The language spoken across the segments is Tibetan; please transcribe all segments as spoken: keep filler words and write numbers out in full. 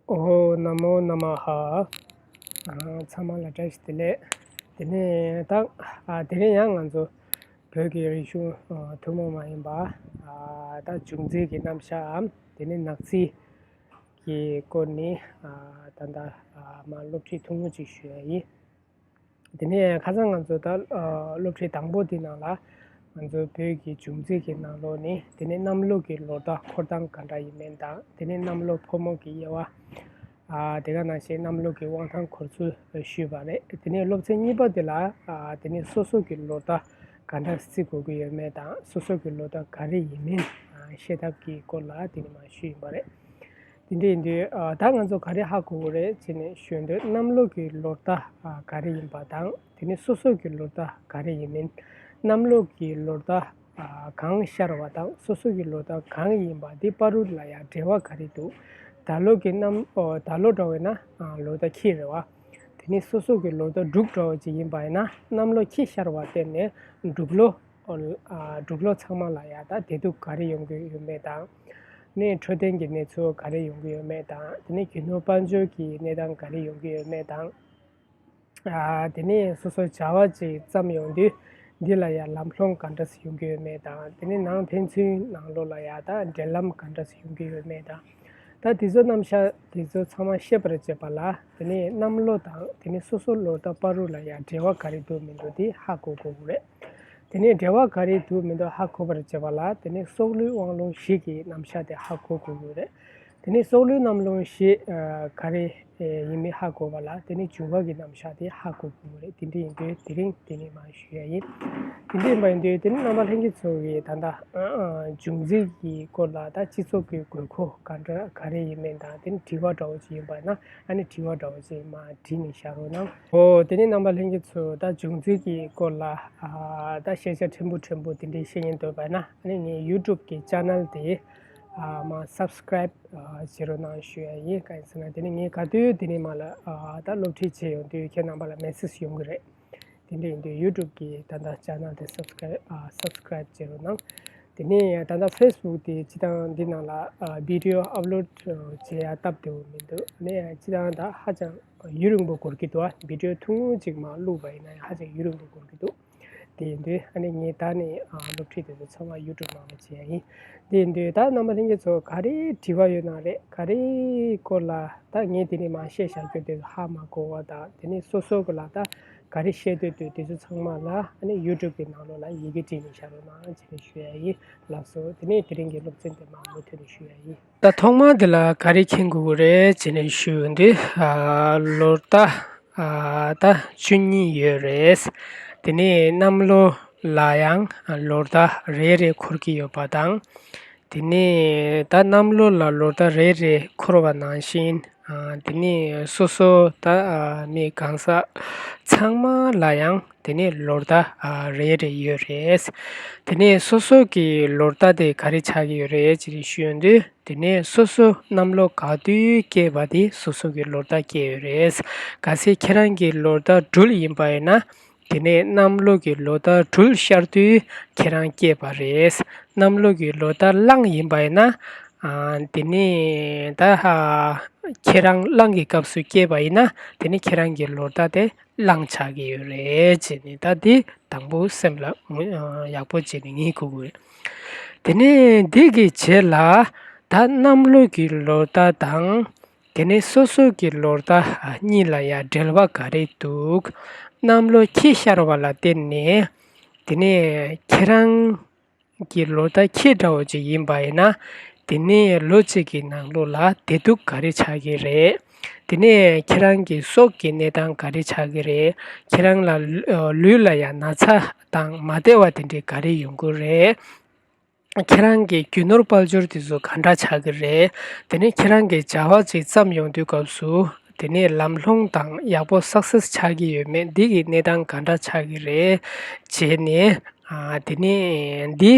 ཨོ་ན་མོ་ན་མ་ཧ། ཨ། ཚང་མ་ལ་བཀྲ་ཤིས་བདེ་ལེགས། དེ་ནས་ད་ཨ་དེ་རིང་ཡང་ང་ཚོ་བོད་ཀྱི་རིག་གཞུང་ཨ་ཐུན་མོང་མ་ཡིན་པ་ཨ་ད་འབྱུང་རྩིས་ཀྱི་རྣམ་གཞག་དེ་ནས་ནག་རྩིས་ཀྱི་སྐོར་ནས་ཨ་ད་ལྟ་ཨ་མ་སློབ་ཁྲིད་ཐུང་ངུ་ཅིག་ཞུ་ཡ་ཡིན། དེ་ནས་ཁ་སང་ང་ཚོ་ད་ཨ་སློབ་ཁྲིད་དང་པོ་དེ་ནང་ལ་ང་ཚོ་བོད་ཀྱི་འབྱུང་རྩིས་ཀྱི་ནང་ལོགས་ནས་དེ་ནས་གནམ་ལོ་གི་ལོ་ཟླ་འཁོར་སྟངས་ག་འདྲ་ཡིན་མིན་དང་། དེ་ནས་གནམ་ལོ་ཕོ་མོ་གི་དབྱེ་བ། ཨ་དེ་ག་ནང་བཞིན་གནམ་ལོ་གི་དབང་ཐང་འཁོར་ཚུལ་ཞུས་པ་རེད། དེ་ནས་སློབ་ཚན་གཉིས་པ་དེ་ལ་ཨ་དེ་ནས་སོ་སོ་གི་ལོ་ཟླ་ག་འདྲ་བརྩི་དགོས་ཀྱི་ཡོད་མེད་དང་། སོ་སོ་གི་ལོ་ཟླ་ག་རེ་ཡིན་མིན་ཨ་ཤེས་ཐབས་ཀྱི་སྐོར་ལ་དེ་ནས་མར་ཞུས་ཡིན་པ་རེད། དེ་འདྲ་ཡིན་དུས་ཨ་ད་ང་ཚོ་ག་རེ་ཧ་གོ་དགོས་རེད་ཅེས་ནས་ཞུས་དུས། གནམ་ལོ་གི་ལོ་ཟླ་ཨ་ག་རེ་ཡིན་པ་དང་། དེ་ནས་སོ་སོ་གི་ལོ་ཟླ་ག་རེ་ཡིན་མིན། གནམ་ལོ་གི་ལོ་ཟླ་ཨ་གང་ཤར་བ་དང་སོ་སོ་གི་ལོ་ཟླ་གང་ཡིན་པ་འདི་བར་དུ་ལ་ཡང་འབྲེལ་བ་ག་རེ་འདུག་ད་ལོ་གི་གནམ་ཨོ་ད་ལོ་འདྲ་བོ་ཡིན་ན་ཨ་ལོ་ཟླ་ཁྱི་རེད་བ། དེ་ནས་སོ་སོ་གི་ལོ་ཟླ་འབྲུག་འདྲ་བོ་ཅིག་ཡིན་པ་ཡིན་ན་གནམ་ལོ་ཁྱི་ཤར་བ་བརྟེན་ནས་འབྲུག་ལོ་ཨ་འབྲུག་ལོ་ཚང་མ་ལ་ཡང་ད་བདེ་སྡུག་ག་རེ་ཡོང་གི་ཡོད་མེད་དང་། ནས་འཕྲོད་བསྟེན་གྱི་གནས་ཚུལ་ག་རེ་ཡོང་གི་ཡོད་མེད་དང་། དེ་ནས་རྒྱུ་ནོར་དཔལ་འབྱོར་གྱི་གནས་སྟངས་ག་རེ་ཡོང་གི་ཡོད་མེད་དང་། ཨ་དེ་ནས་སོ་སོ་བྱ་བ་ཅིག་བརྩམས་ཡོང་དུས་འདི་ལ་ཡང་ལམ་ལྷོང་ག་འདྲ་ཞིག་ཡོང་གི་ཡོད་མེད་དང་། དེ་ནས་ནང་ཕན་ཚུན་ནང་ལོགས་ལ་ཡང་ད་འབྲེལ་ལམ་ག་འདྲ་ཞིག་ཡོང་གི་ཡོད་མེད་དང་། ད་དེ་ཚོ་རྣམ་གཞག་དེ་ཚོ་ཚང་མ་ཤེས་པར་བྱེད་པ་ལ། དེ་ནས་གནམ་ལོ་དང་དེ་ནས་སོ་སོ་ལོ་ཟླ་བར་དུ་ལ་ཡང་འབྲེལ་བ་ག་རེ་འདུག་མི་འདུག་དེ་ཧ་གོ་དགོས་ཀྱི་རེད། དེ་ནས་འབྲེལ་བ་ག་རེ་འདུག་མི་འདུག་ཧ་གོ་བར་བྱེད་པ་ལ། དེ་ནས་སྲོག་བླུའི་དབང་ལུང་བཞི་གི་རྣམ་གཞག་དེ་ཧ་གོ་དགོས་ཀྱི་རེད། དེ་ནས་སྲོག་བླུའི་དབང་ལུང་བཞི་ཨ་ག་རེ་ཨེ་ཡིན་མིན་ཧ་གོ་བ་ལ། དེ་ནས་འབྱུང་བ་གི་རྣམ་གཞག་དེ་ཧ་གོ་དགོས་ཀྱི་རེད། དེ་འདྲ་ཡིན་དུས་དེ་རིང་དེ་ནས་མར་ཞུ་ཡ་ཡིན། དེ་འདྲ་ཡིན་པ་ཡིན་དུས་དེ་ནས་རྣམ་པ་ལྷན་རྒྱས་ཚོ་གིས་ད་ལྟ་ཨ་ཨ་འབྱུང་རྩིས་ཀྱི་སྐོར་ལ་ད་སྤྱི་ཚོགས་ཀྱི་དགོས་མཁོ་ག་འདྲ་ག་རེ་ཡིན་མིན་དང་། དེ་ནས་དྲི་བ་འདྲ་བོ་ཅིག་ཡིན་པ་ན་ཨ་ནི་དྲི་བ་འདྲ་བོ་ཅིག་མར་དྲིས་ནས་བཞག་རོགས་གནང་། ཨོ་དེ་ནས་རྣམ་པ་ལྷན་རྒྱས་ཚོ་ད་འབྱུང་རྩིས་ཀྱི་སྐོར་ལ་ཨ་ད་ཤེས་བྱ་ཕྲན་བུ་ཕྲན་བུ་དེ་འདྲའི་ཤེས་ཡིན་འདོད་པ་ན་ཨ་ནི་ངའི་ཡུ་ཊུབ་ཀྱི་ཅེ་ནལ་དེ་ཨ་མར་སབ་སི་ཀེ་རེབ་ཨ་བྱེད་རོགས་གནང་ཞུ་ཡ་ཡིན། གང་ཡིན་ཟེར་ན་དེ་ནས་ངས་ག་དུས་དེ་ནས་མར་ལ་ཨ་ད་སློབ་ཁྲིད་བྱེད་ཡོང་དུས་ཁྱེད་རྣམ་པ་ལ་མེ་སེ་ཇི་ཡོང་གི་རེད། དེ་འདྲ་ཡིན་དུས་ཡུ་ཊུབ་ཀྱི་ད་ལྟ་ཅེ་ནལ་དེ་སབ་སི་ཀེ་རེབ་ཨ་སབ་སི་ཀེ་རེབ་བྱེད་རོགས་གནང་། དེ་ནས་ད་ལྟ་ཕེ་སི་བུག་དེ་སྤྱིར་བཏང་འདི་ནང་ལ་ཨ་བི་ཌི་ཡོ་ཨབ་ལོཌ་བྱེད་ཡ་སྟབས་བདེ་བོ་མི་འདུག་ཨ་ནི་སྤྱིར་བཏང་ད་ཧ་ཅང་ཡུན་རིང་པོ་འགོར་གྱི་འདུག་ཨ་བི་ཌི་ཡོ་ཐུང་ངུ་ཅིག་མར་བླུགས་པ་ཡིན་ན་ཡང་ཧ་ཅང་ཡུན་རིང་པོ་འགོར་གྱི་འདུག་དེ་ཡིན་དུས་ཨ་ནི་ངས་ད་ནས་ཨ་སློབ་ཁྲིད་དེ་ཚོ་ཚང་མ་ཡུ་ཊུབ་ནང་ལ་བྱེད་ཡ་ཡིན། དེ་ཡིན་དུས་ད་རྣམ་པ་ལྷན་རྒྱས་ཚོ་ག་རེ་དྲི་བ་ཡོད་ན་རེད། ག་རེའི་སྐོར་ལ་ད་ངས་དེ་ནས་མར་བཤད་བཞག་རྒྱུ་དེ་ཚོ་ཧ་མ་གོ་བ་དང་། དེ་ནས་སོ་སོ་གི་ལ་ད་ག་རེ་བཤད་འདོད་འདུག་དེ་ཚོ་ཚང་མ་ལ་ཨ་ནི་ཡུ་ཊུབ་ཀྱི་ནང་ལོགས་ལ་ཡི་གེ་བྲིས་ནས་བཞག་རོགས་གནང་ཅེས་ནས་ཞུ་ཡ་ཡིན། ལགས་སོ། དེ་ནས་དེ་རིང་གི་སློབ་ཚན་དེ་མར་མུ་མཐུད་ནས་ཞུ་ཡ་ཡིན། ད་ཐོག་མ་དེ་ལ་ག་རེ་མཁྱེན་དགོས་ཀྱི་རེད་ཅེས་ནས་ཞུ་འདི། ཨ་ལོ་ཟླ་ཨ་ད་བཅུ་གཉིས་ཡོད་རེད། དེ་ནས་གནམ་ལོ་ལ་ཡང་ལོ་ཟླ་རེ་རེ་འཁོར་གྱི་ཡོད་པ་དང་། དེ་ནས་ད་གནམ་ལོ་ལ་ལོ་ཟླ་རེ་རེ་འཁོར་བ་ནང་བཞིན། ཨ་དེ་ནས་སོ་སོ་ད་ཨ་མི་གང་ཟག་ཚང་མ་ལ་ཡང་དེ་ནས་ལོ་ཟླ་ཨ་རེ་རེ་ཡོད་རེད། དེ་ནས་སོ་སོ་གི་ལོ་ཟླ་དེ་ག་རེ་ཆགས་ཀྱི་ཡོད་རེད་ཅེས་ཞུ་ཡོང་དུས། དེ་ནས་སོ་སོ་གནམ་ལོ་ག་དུས་སྐྱེས་པ་དེ་སོ་སོ་གི་ལོ་ཟླ་སྐྱེས་ཡོད་རེད། གལ་སྲིད་ཁྱེད་རང་གི་ལོ་ཟླ་སྦྲུལ་ཡིན་པ་ཡིན་ན། དེ་ནས་གནམ་ལོ་གི་ལོ་ཟླ་སྦྲུལ་ཤར་དུས་ཁྱེད་རང་སྐྱེས་པ་རེད། གནམ་ལོ་གི་ལོ་ཟླ་གླང་ཡིན་པ་ཡིན་ན། ཨ་དེ་ནས་ད་ཧ་ཁྱེད་རང་གླང་གི་སྐབས་སུ་སྐྱེས་པ་ཡིན་ན། དེ་ནས་ཁྱེད་རང་གི་ལོ་ཟླ་དེ་གླང་ཆགས་ཀྱི་ཡོད་རེད་ཅེས་ནས། ད་འདི་དང་པོ་སེམས་ལ་ཡག་པོ་བྱས་ནས་ངེས་དགོས་ཀྱི་རེད། དེ་ནས་འདི་གི་རྗེས་ལ་ད་གནམ་ལོ་གི་ལོ་ཟླ་དང་། དེ་ནས་སོ་སོ་གི་ལོ་ཟླ་གཉིས་ལ་ཡང་འབྲེལ་བ་ག་རེ་འདུག་གནམ་ལོ་ཁྱི་ཤར་བ་ལ་བརྟེན་ནས། དེ་ནས་ཁྱེད་རང་གི་ལོ་ཟླ་ཁྱི་འདྲ་བོ་ཅིག་ཡིན་པ་ཡིན་ན། དེ་ནས་ལོ་གཅིག་གི་ནང་ལོགས་ལ་བདེ་སྡུག་ག་རེ་ཆགས་ཀྱི་རེད། དེ་ནས་ཁྱེད་རང་གི་སྲོག་གི་གནས་སྟངས་ག་རེ་ཆགས་ཀྱི་རེད། ཁྱེད་རང་ལ་ལུས་ལ་ཡང་ན་ཚ་དང་མ་བདེ་བ་དེ་འདྲའི་ག་རེ་ཡོང་གི་རེད། ཁྱེད་རང་གི་རྒྱུ་ནོར་དཔལ་འབྱོར་དེ་ཚོ་ག་འདྲ་ཆགས་ཀྱི་རེད། དེ་ནས་ཁྱེད་རང་གིས་བྱ་བ་ཅིག་བརྩམས་ཡོང་དུས་སྐབས་སུ། དེ་ནས་ལམ་ལྷོང་དང་ཡག་པོ་སག་སེ་སི་ཆགས་ཀྱི་ཡོད་མེད། འདི་གི་གནས་སྟངས་ག་འདྲ་ཆགས་ཀྱི་རེད། བྱས་ནས་ཨ་དེ་ནས་འདི་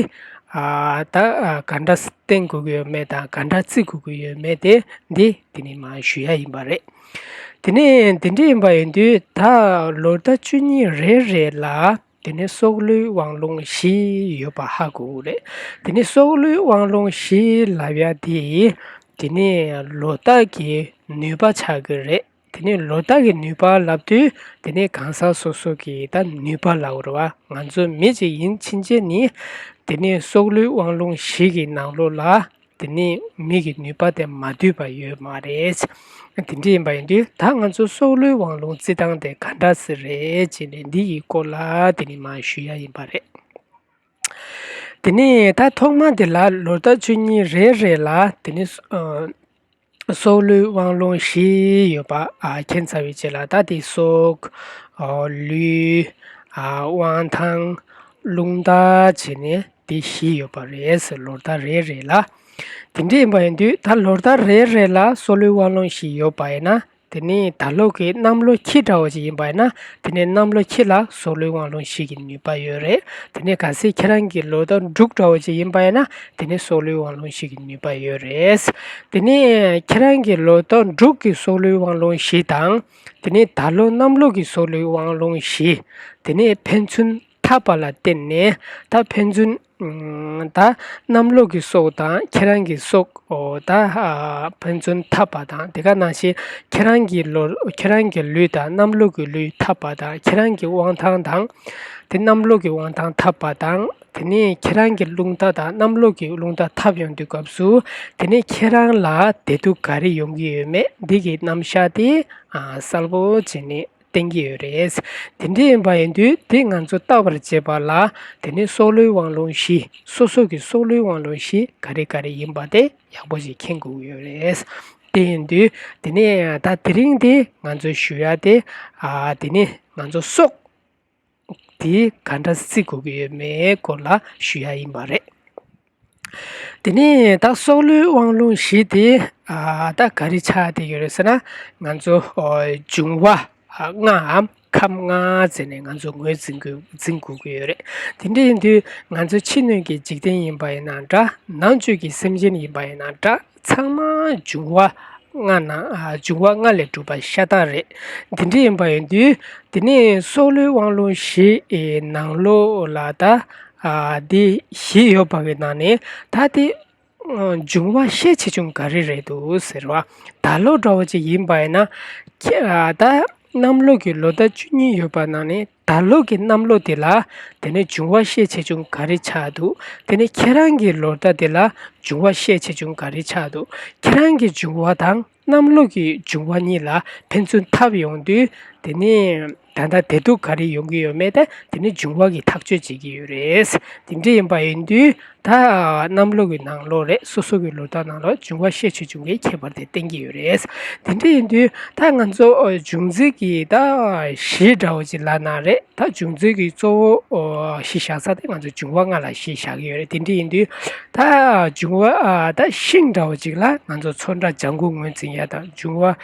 ཨ་ད་ཨ་ག་འདྲ་བསྟེན་དགོས་ཀྱི་ཡོད་མེད་དང་། ག་འདྲ་བརྩི་དགོས་ཀྱི་ཡོད་མེད་དེ་འདི་དེ་ནས་མར་ཞུ་ཡ་ཡིན་པ་རེད། དེ་ནས་དེ་འདྲ་ཡིན་པ་ཡིན་དུས་ད་ལོ་ཟླ་བཅུ་གཉིས་རེ་རེ་ལ། དེ་ནས་སྲོག་བླུའི་དབང་ལུང་བཞི་ཡོད་པ་ཧ་གོ་གི་རེད། དེ་ནས་སྲོག་བླུའི་དབང་ལུང་བཞི་ལབ་ཡ་དེ། དེ་ནས་ལོ་རྟགས་ཀྱི་ནུས་པ་ཆགས་ཀྱི་རེད། དེ་ནས་ལོ་རྟགས་ཀྱི་ནུས་པ་ལབ་དུས་དེ་ནས་གང་ཟག་སོ་སོ་གི་ད་ནུས་པ་ལབ་དགོས་རེད་བ། ང་ཚོ་མི་ཅིག་ཡིན་ཕྱིན་ཆད་ནི་དེ་ནས་སྲོག་བླུའི་དབང་ལུང་བཞི་གི་ནང་ལོགས་ལ་དེ་ནས་མི་གི་ནུས་པ་དེ་མ་འདུས་པ་ཡོད་མ་རེད། དེ་འདྲ་ཡིན་པ་ཡིན་དུས་ད་ང་ཚོ་སྲོག་བླུའི་དབང་ལུང་རྩི་སྟངས་དེ་ག་འདྲ་ཟེར་རེད་ཅེས་ནས་འདི་ཡི་སྐོར་ལ་དེ་ནས་མར་ཞུ་ཡ་ཡིན་པ་རེད། དེ་ནས་ད་ཐོག་མ་དེ་ལ་ལོ་རྟགས་བཅུ་གཉིས་རེ་རེ་ལ་དེ་ནས་སྲོག་བླུའི་དབང་ལུང་བཞི་ཡོད་པ་མཁྱེན་ཚར་བའི་རྗེས་ལ་ད་དེ་སྲོག་ལུས་དབང་ཐང་རླུང་རྟགས་བྱས་ནས་དེ་བཞི་ཡོད་པ་རེད། ལོ་རྟགས་རེ་རེ་ལ། དེ་འདྲ་ཡིན་པ་ཡིན་དུས་ད་ལོ་རྟགས་རེ་རེ་ལ་སྲོག་བླུའི་དབང་ལུང་བཞི་ཡོད་པ་ཡིན་ན། དེ་ནས་ད་ལོ་གི་གནམ་ལོ་ཁྱི་འདྲ་བོ་ཅིག་ཡིན་པ་ཡིན་ན་དེ་ནས་གནམ་ལོ་ཁྱི་ལ་སྲོག་བླུའི་དབང་ལུང་བཞི་གི་ནུས་པ་ཡོད་རེད། དེ་ནས་གལ་སྲིད་ཁྱེད་རང་གི་ལོ་རྟགས་འབྲུག་འདྲ་བོ་ཅིག་ཡིན་པ་ཡིན་ན་དེ་ནས་སྲོག་བླུའི་དབང་ལུང་བཞི་གི་ནུས་པ་ཡོད་རེད། དེ་ནས་ཁྱེད་རང་གི་ལོ་རྟགས་འབྲུག་གི་སྲོག་བླུའི་དབང་ལུང་བཞི་དང་། དེ་ནས་ད་ལོ་གནམ་ལོ་གི་སྲོག་བླུའི་དབང་ལུང་བཞི། དེ་ནས་ཕན་ཚུན་འཐབ་པ་ལ་བརྟེན་ནས་ད་ཕན་ཚུན་ད་གནམ་ལོ་གི་སྲོག་དང་ཁྱེད་རང་གི་སྲོག་ད་ཕན་ཚུན་འཐབ་པ་དང་དེ་ག་ནང་བཞིན་ཁྱེད་རང་གི་ལོ་ཁྱེད་རང་གི་ལུས་དང་གནམ་ལོ་གི་ལུས་འཐབ་པ་དང་ཁྱེད་རང་གི་དབང་ཐང་དང་དེ་གནམ་ལོ་གི་དབང་ཐང་འཐབ་པ་དང་དེ་ནས་ཁྱེད་རང་གི་རླུང་རྟ་དང་གནམ་ལོ་གི་རླུང་རྟ་འཐབ་ཡོང་དུས་སྐབས་སུ་དེ་ནས་ཁྱེད་རང་ལ་བདེ་སྡུག་ག་རེ་ཡོང་གི་ཡོད་མེད་འདི་གི་རྣམ་གཞག་དེ་གསལ་པོ་བྱས་ནས། བསྟན་གྱི་ཡོད་རེད། དེ་འདྲ་ཡིན་པ་ཡིན་དུས་དེ་ང་ཚོ་བརྟག་པར་བྱེད་པ་ལ་དེ་ནི་སྲོག་བླུའི་དབང་ལུང་བཞི་སོ་སོ་གི་སྲོག་བླུའི་དབང་ལུང་བཞི་ག་རེ་ག་རེ་ཡིན་པ་དེ་ཡག་པོ་ཞིག་མཁྱེན་དགོས་ཀྱི་ཡོད་རེད། དེ་ཡིན་དུས་དེ་ནས་ད་དེ་རིང་དེ་ང་ཚོ་ཞུ་ཡ་དེ་ཨ་དེ་ནི་ང་ཚོ་སྲོག་དེ་ག་འདྲ་བརྩི་དགོས་ཀྱི་ཡོད་མེད་སྐོར་ལ་ཞུ་ཡ་ཡིན་པ་རེད། དེ་ནས་ད་སྲོག་བླུའི་དབང་ལུང་བཞི་དེ་ད་ག་རེ་ཆགས་བསྡད་ཡོད་རེད་ཟེར་ན་ང་ཚོ་འབྱུང་བ་ལྔའམ་ཁམས་ལྔ་ཟེར་ནས་ང་ཚོ་ངོས་འཛིན་དགོས་འཛིན་དགོས་ཀྱི་ཡོད་རེད། དེ་འདྲ་ཡིན་དུས་ང་ཚོ་ཕྱི་སྣོད་ཀྱི་འཇིག་རྟེན་ཡིན་པ་ཡིན་ན་འདྲ་ནང་བཅུད་ཀྱི་སེམས་ཅན་ཡིན་པ་ཡིན་ན་འདྲ་ཚང་མ་འབྱུང་བ་ལྔ་ནང་འབྱུང་བ་ལྔ་ལས་གྲུབ་པ་ཤ་སྟག་རེད། དེ་འདྲ་ཡིན་པ་ཡིན་དུས་དེ་ནས་སྲོག་བླུའི་དབང་ལུང་བཞི་ནང་ལོགས་ལ་ད། ཨ་འདི་བཞི་ཡོད་པ་གི་ནང་ནས་ད་དེ་འབྱུང་བ་ཤས་ཆེ་ཆུང་ག་རེ་རེད་འདུག་ཟེར་བ། ད་ལོ་འདྲ་བོ་ཅིག་ཡིན་པ་ཡིན་ན་ཁྱེད་ཨ་ད་གནམ་ལོ་གི་ལོ་ཟླ་བཅུ་གཉིས་ཡོད་པ་ནང་ནས་ད་ལོ་གི་གནམ་ལོ་དེ་ལ་དེ་ནས་འབྱུང་བ་ཤས་ཆེ་ཆུང་ག་རེ་ཆགས་འདུག་དེ་ནས་ཁྱེད་རང་གི་ལོ་ཟླ་དེ་ལ་འབྱུང་བ་ཤས་ཆེ་ཆུང་ག་རེ་ཆགས་འདུག་ཁྱེད་རང་གི་འབྱུང་བ་དང་། གནམ་ལོ་གི་འབྱུང་བ་གཉིས་ལ་ཕན་ཚུན་འཐབ་ཡོང་དུས་དེ་ནི་ད་ལྟ་བདེ་སྡུག་ག་རེ་ཡོང་གི་ཡོད་མེད་དེ་དེ་ནི་འབྱུང་བ་གིས་ཐག་གཅོད་བྱེད་ཀྱི་ཡོད་རེད། དེ་འདྲ་ཡིན་པ་ཡིན་དུས་ད་གནམ་ལོ་གི་ནང་ལོགས་རེད་སོ་སོ་གི་ལོ་ཟླ་ནང་ལོགས་འབྱུང་བ་ཤས་ཆེ་ཆུང་གི་ཁྱད་པར་དེ་བསྟན་གྱི་ཡོད་རེད། དེ་འདྲ་ཡིན་དུས་ད་ང་ཚོ་འབྱུང་རྩིས་ཀྱི་ད་གཞི་འདྲ་བོ་ཅིག་ལབ་ན་རེད། ད་འབྱུང་རྩིས་ཀྱི་གཙོ་བོ་གཞི་བཞག་ས་དེ་ང་ཚོ་འབྱུང་བ་ལྔ་ལ་གཞི་བཞག་གི་ཡོད་རེད། དེ་འདྲ་ཡིན་དུས་ད་འབྱུང་བ་ད་ཤིང་འདྲ་བོ་ཅིག་ལ་ང་ཚོ་ཚོན་ཁྲ་ལྗང་གུ་ངོས་འཛིན་ཡ་དང་འབྱུང་བ་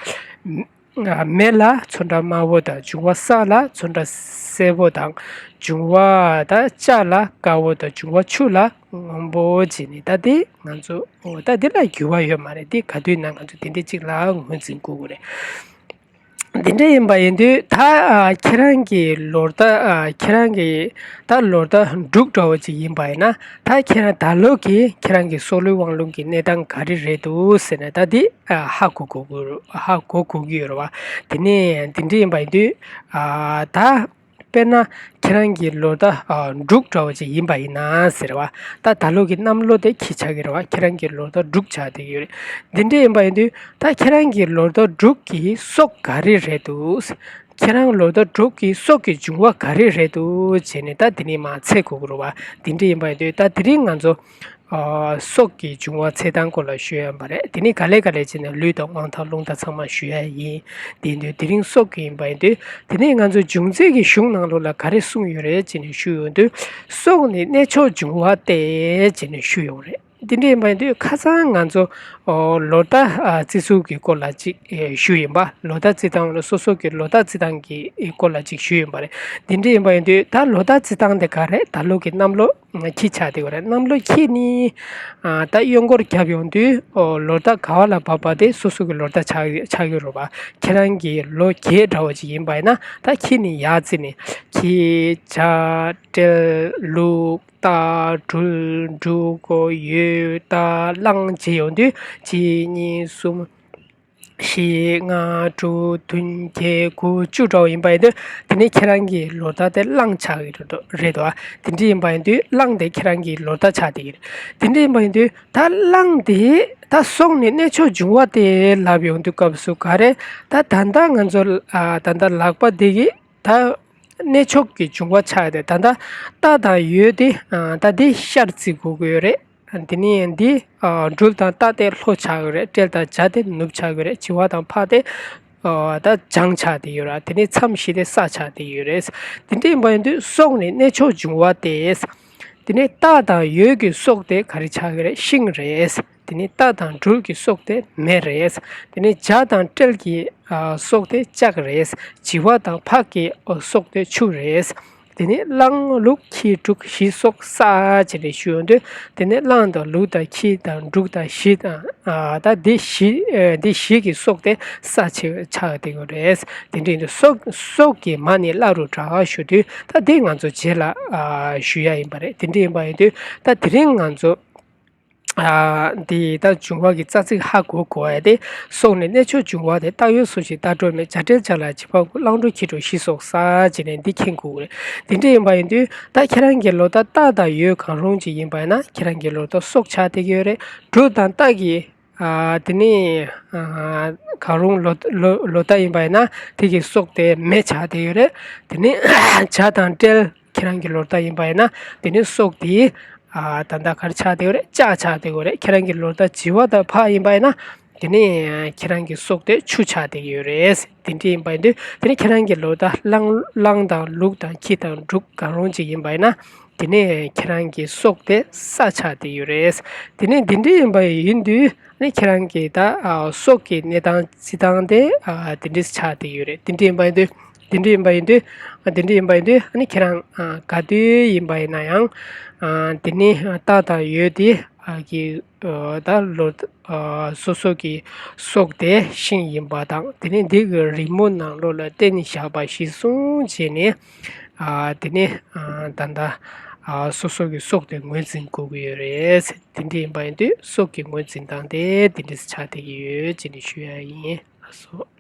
མེ་ལ་ཚོན་ཁྲ་དམར་པོ་དང་འབྱུང་བ་ས་ལ་ཚོན་ཁྲ་སེར་པོ་དང་འབྱུང་བ་ད་ལྕགས་ལ་དཀར་པོ་དང་འབྱུང་བ་ཆུ་ལ་སྔོན་པོ་བྱས་ནས་ད་དེ་ང་ཚོ་ད་དེ་ལ་འགྱུར་བ་ཡོད་མ་རེད། དེ་ག་དུས་ན་ང་ཚོ་དེ་འདྲ་ཅིག་ལ་ངོས་འཛིན་དགོས་ཀྱི་རེད། འདི་འདྲ་ཡིན་པ་ཡིན་དུས་ད་ཨ་ཁྱེད་རང་གི་ལོ་ཟླ་ཨ་ཁྱེད་རང་གི་ད་ལོ་ཟླ་འབྲུག་འདྲ་བོ་ཅིག་ཡིན་པ་ཡིན་ན་ད་ཁྱེད་རང་ད་ལོ་གི་ཁྱེད་རང་གི་སྲོག་བླུའི་དབང་ལུང་གི་གནས་སྟངས་ག་རེ་རེད་འདུག་ཟེར་ནས་ད་འདི་ཨ་ཧ་གོ་དགོས་ཀྱི་རེད། ཧ་གོ་དགོས་ཀྱི་ཡོད་རེད་བ། དེ་ནས་འདི་འདྲ་ཡིན་པ་ཡིན་དུས་ཨ་ད་དཔེར་ན་ཁྱེད་རང་གི་ལོ་ཟླ་ཨ་འབྲུག་འདྲ་བོ་ཅིག་ཡིན་པ་ཡིན་ན་ཟེར་བ། ད་ད་ལོ་གི་གནམ་ལོ་དེ་ཁྱི་ཆགས་ཀྱི་རེད་བ། ཁྱེད་རང་གི་ལོ་ཟླ་འབྲུག་ཆགས་བསྡད་ཀྱི་ཡོད་རེད། འདི་འདྲ་ཡིན་པ་ཡིན་དུས་ད་ཁྱེད་རང་གི་ལོ་ཟླ་འབྲུག་གི་སྲོག་ག་རེ་རེད་འདུག་ཁྱེད་རང་ལོ་ཟླ་འབྲུག་གི་སྲོག་གི་འབྱུང་བ་ག་རེ་རེད་འདུག་བྱས་ནས་ད་འདི་ནས་མར་འཚོལ་དགོས་ཀྱི་རེད་བ། འདི་འདྲ་ཡིན་པ་ཡིན་དུས་ད་དེ་རིང་ང་ཚོ་ཨ་སྲོག་གི་འབྱུང་བ་འཚོལ་སྟངས་སྐོར་ལ་ཞུ་ཡ་ཡིན་པ་རེད། དེ་ནས་ག་ལེ་ག་ལེ་བྱས་ནས་ལུས་དང་དབང་ཐང་རླུང་རྟ་ཚང་མ་ཞུ་ཡ་ཡིན། དེ་ཡིན་དུས་དེ་རིང་སྲོག་གི་ཡིན་པ་ཡིན་དུས་དེ་ནས་ང་ཚོ་འབྱུང་རྩིས་ཀྱི་གཞུང་ནང་ལོགས་ལ་ག་རེ་གསུངས་ཡོད་རེད་བྱས་ནས་ཞུ་ཡོང་དུས་སྲོག་ནི་གནས་མཆོག་འབྱུང་བ་སྟེ་བྱས་ནས་ཞུ་ཡོང་རེད། འདི་འདྲ་ཡིན་པ་ཡིན་དུས་ཁ་སང་ང་ཚོ་ཨོ་ལོ་ཟླ་ཨ་བརྩི་ཚུལ་གྱི་སྐོར་ལ་ཅིག་ཨེ་ཞུས་ཡིན་པ། ལོ་ཟླ་བརྩི་སྟངས་ལ་སོ་སོ་གི་ལོ་ཟླ་བརྩི་སྟངས་ཀྱི་སྐོར་ལ་ཅིག་ཞུས་ཡིན་པ་རེད། འདི་འདྲ་ཡིན་པ་ཡིན་དུས་ད་ལོ་ཟླ་བརྩི་སྟངས་དེ་ག་རེད། ད་ལོ་གི་གནམ་ལོ་ཁྱི་ཆགས་བསྡད་ཡོད་རེད། གནམ་ལོ་ཁྱི་ནི་ཨ་ད་གཡོན་སྐོར་རྒྱབ་ཡོང་དུས་ཨོ་ལོ་ཟླ་ག་བ་ལ་བབས་པ་དེ་སོ་སོ་གི་ལོ་ཟླ་ཆགས་ཆགས་ཡོད་རེད་པ། ཁྱེད་རང་གི་ལོ་རྒྱས་འདྲ་བོ་ཅིག་ཡིན་པ་ཡིན་ན་ད་ཁྱི་ནི་ཡར་བརྩིས་ནས་ཁྱི་བྱ་སྤྲེལ་ལུག་རྟ། སྦྲུལ། འབྲུག་འགོ། ཡོས། རྟ། གླང་བྱས་ཡོང་དུས་གཅིག་གཉིས་གསུམ། བཞི། ལྔ། དྲུག་བདུན། བརྒྱད། དགུ། བཅུ་འདྲ་བོ་ཡིན་པ་ཡིན་དུས་དེ་ནས་ཁྱེད་རང་གི་ལོ་རྟགས་དེ་གླང་ཆགས་ཀྱི་རེད་དོ། རེད་དོ། དེ་འདྲ་ཡིན་པ་ཡིན་དུས་གླང་དེ་ཁྱེད་རང་གི་ལོ་རྟགས་ཆགས་བསྡད་ཀྱི་རེད། དེ་འདྲ་ཡིན་པ་ཡིན་དུས་ད་གླང་དེ་ད་སྲོག་ནས་གནས་མཆོག་འབྱུང་བ་དེ་ལབ་ཡོང་དུས་སྐབས་སུ་ག་རེ། ད་ད་ལྟ་ང་ཚོ་ཨ་ད་ལྟ་ལག་པ་དེ་གི་ད་གནས་མཆོག་གི་འབྱུང་བ་ཆགས་ཏེ་ད་ལྟ་རྟ་དང་ཡོས་དེ་ཨ་ད་དེ་ཤར་བརྩི་དགོས་ཀྱི་ཡོད་རེད། དེ་ནས་འདི་ཨ་སྦྲུལ་དང་རྟ་དེ་ལྷོ་ཆགས་ཀྱི་རེད། སྤྲེལ་དང་བྱ་དེ་ནུབ་ཆགས་ཀྱི་རེད། བྱི་བ་དང་ཕག་དེ་ཨ་ད་བྱང་ཆགས་བསྡད་ཡོད་ར། དེ་ནས་མཚམས་བཞི་དེ་ས་ཆགས་བསྡད་ཡོད་རེད། དེ་འདྲ་ཡིན་པ་ཡིན་དུས་སྲོག་ནས་གནས་མཆོག་འབྱུང་བ་སྟེ། དེ་ནས་རྟ་དང་ཡོས་ཀྱི་སྲོག་དེ་ག་རེ་ཆགས་ཀྱི་རེད། ཤིང་རེད། དེ་ནས་རྟ་དང་སྦྲུལ་གྱི་སྲོག་དེ་མེ་རེད། དེ་ནས་བྱ་དང་སྤྲེལ་གྱི་ཨ་སྲོག་དེ་ལྕགས་རེད། བྱི་བ་དང་ཕག་གི་ཨ་སྲོག་དེ་ཆུ་རེད། དེ་ནས་གླང་ལུག་ཁྱི་འབྲུག་བཞི་སྲོག་ས་བྱས་ནས་ཞུ་ཡོང་དུས་དེ་ནས་གླང་དང་ལུག་དང་ཁྱི་དང་འབྲུག་དང་བཞི་དང་ཨ་ད་འདི་བཞི་ཨ་འདི་བཞི་གི་སྲོག་དེ་ས་ཆེ་ཆགས་བསྡད་ཡོད་རེད། དེ་འདྲ་ཡིན་དུས་སྲོག་སྲོག་གི་མ་ནས་བླ་རུ་དྲག་ཞུ་དུས་ད་འདི་ང་ཚོ་རྗེས་ལ་ཨ་ཞུ་ཡ་ཡིན་པ་རེད། དེ་འདྲ་ཡིན་པ་ཡིན་དུས་ད་དེ་རིང་ང་ཚོ་ཨ་འདི་ད་འབྱུང་བ་གི་རྩ་ཚིག་ཧ་གོ་དགོས་ཡ་དེ། སྲོག་ནས་གནས་མཆོག་འབྱུང་བ་དེ། རྟ་ཡོས་སོགས་བཞི། རྟ་སྦྲུལ་མེ། བྱ་སྤྲེལ་བྱ་ལ་བྱི་ཕག་དགུ། གླང་འབྲུག་ཁྱི་འབྲུག་བཞི་སྲོག་ས་བྱས་ནས་འདི་མཁྱེན་དགོས་ཀྱི་རེད། དེ་འདྲ་ཡིན་པ་ཡིན་དུས་ད་ཁྱེད་རང་གི་ལོ་རྟགས་རྟ་དང་ཡོས་གང་རུང་ཅིག་ཡིན་པ་ཡིན་ན་ཁྱེད་རང་གི་ལོ་རྟགས་སྲོག་ཆགས་བསྡད་ཀྱི་ཡོད་རེད། སྦྲུལ་དང་རྟ་གི་ཨ་དེ་ནས་ཨ་གང་རུང་ལོ་ལོ་ལོ་རྟགས་ཡིན་པ་ཡིན་ན་དེ་གི་སྲོག་དེ་མེ་ཆགས་བསྡད་ཡོད་རེད། དེ་ནས་བྱ་དང་སྤྲེལ་ཁྱེད་རང་གི་ལོ་རྟགས་ཡིན་པ་ཡིན་ན་དེ་ནས་སྲོག་དེ་ཨ་ད་ལྟ་ག་རེ་ཆགས་བསྡད་ཡོད་རེད། ལྕགས་ཆགས་བསྡད་ཡོད་རེད། ཁྱེད་རང་གི་ལོ་རྟགས་བྱི་བ་དང་ཕག་ཡིན་པ་ཡིན་ན་དེ་ནས་ཁྱེད་རང་གི་སྲོག་དེ་ཆུ་ཆགས་བསྡད་ཡོད་རེད། དེ་འདྲ་ཡིན་པ་ཡིན་དུས་དེ་ནས་ཁྱེད་རང་གི་ལོ་རྟགས་གླང་གླང་དང་ལུག་དང་ཁྱི་དང་འབྲུག་གང་རུང་ཅིག་ཡིན་པ་ཡིན་ན། དེ་ནས་ཁྱེད་རང་གི་སྲོག་དེ་ས་ཆགས་བསྡད་ཡོད་རེད། དེ་ནས་འདི་འདྲ་ཡིན་པ་ཡིན་དུས་ནི་ཁྱེད་རང་གི་ད་ཨ་སྲོག་གི་གནས་སྟངས་རྩི་སྟངས་དེ་ཨ་དེ་འདྲ་ཆགས་བསྡད་ཡོད་རེད། དེ་འདྲ་ཡིན་པ་ཡིན་དུས་དེ་འདྲ་ཡིན་པ་ཡིན་དུས་ཨ་དེ་འདྲ་ཡིན་པ་ཡིན་དུས་ཨ་ནི་ཁྱེད་རང་ཨ་ག་དུས་ཡིན་པ་ཡིན་ན་ཡང་ཨ་དེ་ནི་ཨ་རྟ་དང་ཡོས་དེ་ཨ་གི་ཨ་ད་ལོ་ཨ་སོ་སོ་གི་སྲོག་དེ་ཤིང་ཡིན་པ་དང་དེ་ནི་འདི་གི་རི་མོ་ནང་ལོགས་ལ་བསྟན་བཞག་པ་གཞིར་བཟུང་བྱས་ནས། ཨ་དེ་ནས་ཨ་ད་ལྟ་ཨ་སོ་སོ་གི་སྲོག་དེ་ངོས་འཛིན་དགོས་ཀྱི་ཡོད་རེད། དེ་འདྲ་ཡིན་པ་ཡིན་དུས་སྲོག་གི་ངོས་འཛིན་སྟངས་དེ་དེ་འདྲ་ཆགས་བསྡད་ཀྱི་ཡོད་ཅེས་ནས་ཞུ་ཡ་ཡིན། ལགས་སོ།